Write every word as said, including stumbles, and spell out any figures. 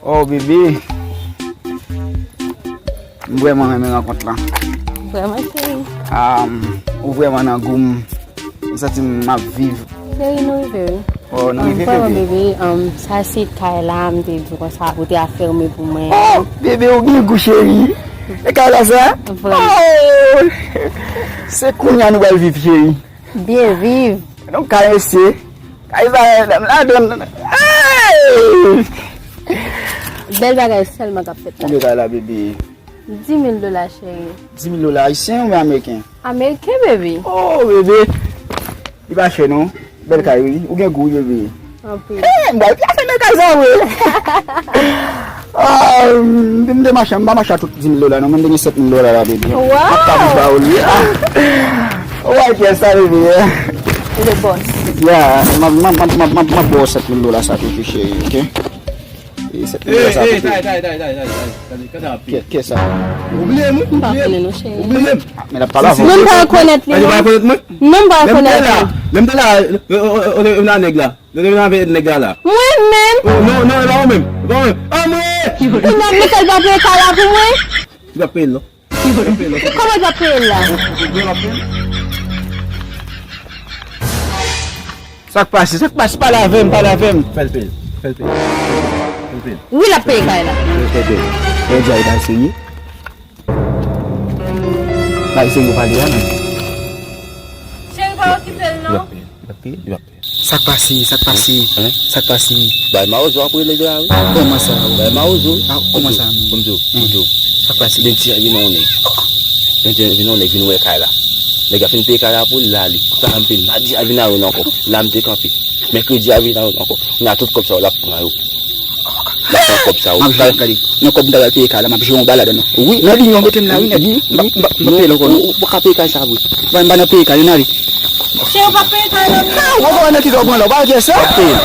Oh, bebe. M vrèman renmen rankont lan. Vrèman, cheri. Ah, ou vrèman nan gou m. M santi m ap viv. Cheri, nou rive, wi. Oh, nou rive, bebe. Vrèman, bebe, um, sa se kay la, m te di w konsa, ou te afèmen pou mwen. Oh, bebe, ou gen gou, cheri. E kay la, sa? Vrèman. Oh! Se kounye a nou pral viv, cheri. Byen viv. Nou karese. Kay sa, m ladan. Hey! Bèl bagay sèlman k ap fèt la. Konbyen kay la, bebe? Dis mil dola, cheri. Dis mil dola ayisyen oubyen ameriken? Ameriken, bebe. Oh, bebe. Li pa chè, non. Bèl kay, wi. Ou gen gou, wi, bebe. Anpil. Eh, m pral pye afè nan kay sa, wi. Ah, m te, m te mache, m pa mache a tout dis mil dola, non. Mwen, m te gen sèt mil dola la, bebe. Wow! M ap pa ba ou li. Ah. Ou wè kiyès sa, bebe, yeah. Le boss. Yeah, m ap, m ap, m ap, m ap, m ap ba w sèt mil dola sa tou, cheri, ok? E sèt mil dola sa tou, cheri. Kiyès sa? Ou bliye m, wi, ou bliye m. Ou bliye m. Men l ap pale avè w. Mwen pa rekonèt li, non. Ou pa rekonèt mwen? Non, m pa rekonèt li. Lè m te la, lè m te la, lè m te la, nèg la. Lè m te la avèk nèg la la. Mwen menm? Oh, non, non, e pa ou menm. E pa ou menm. Ah, mwen! Kounya, Michel pa peye kay la pou mwen? Li pa peye l, non. Li pa peye l, non. Kòman li pa peye l la? Li pa peye l. Sa k pase? Sa k pase? Pale avè m, pale avè m. Fè l peye l. Fè l peye l. Fè l peye l. Wi, l ap peye kay la. Fè l peye l. Fè l peye l. Fè l peye l. Bay se yo pale a, men. Cheri, pa okipe l, non. Li ap peye, li ap peye, li ap peye. Sa k pase, sa k pase, sa k pase. Bay mawozo ap rele la, wi. Kòman sa, wi? Bay mawozo. Ah, kòman sa, men? Pou m di w, pou m di w. Sa k pase? Lendi a vin yon nèg. Lendi a vin yon nèg vin wè kay la. Nèg la fin peye kay la pou l, l ale. Sa m peye, madi a vin a youn ankò. La m te kanpe. Mèkredi a vin a youn ankò. Nan tout kòb sa yo, l ap pran yo. Nan kòb sa, wi. M ap jwe kale. Nan kòb m ta pral peye kay la, m ap jwe yon balad nan. Wi. Nan linyon, mete m la, wi, nèg. M pa, m pa, m pa peye l ankò, non. Ou pa ka peye kay sa vre. Ban, ban nan peye kay, n ale. Chè, ou pa peye kay la, non. Ah, ou pa wè nan ki sa w pran la, ou pa wè kiyès sa? M ap peye l.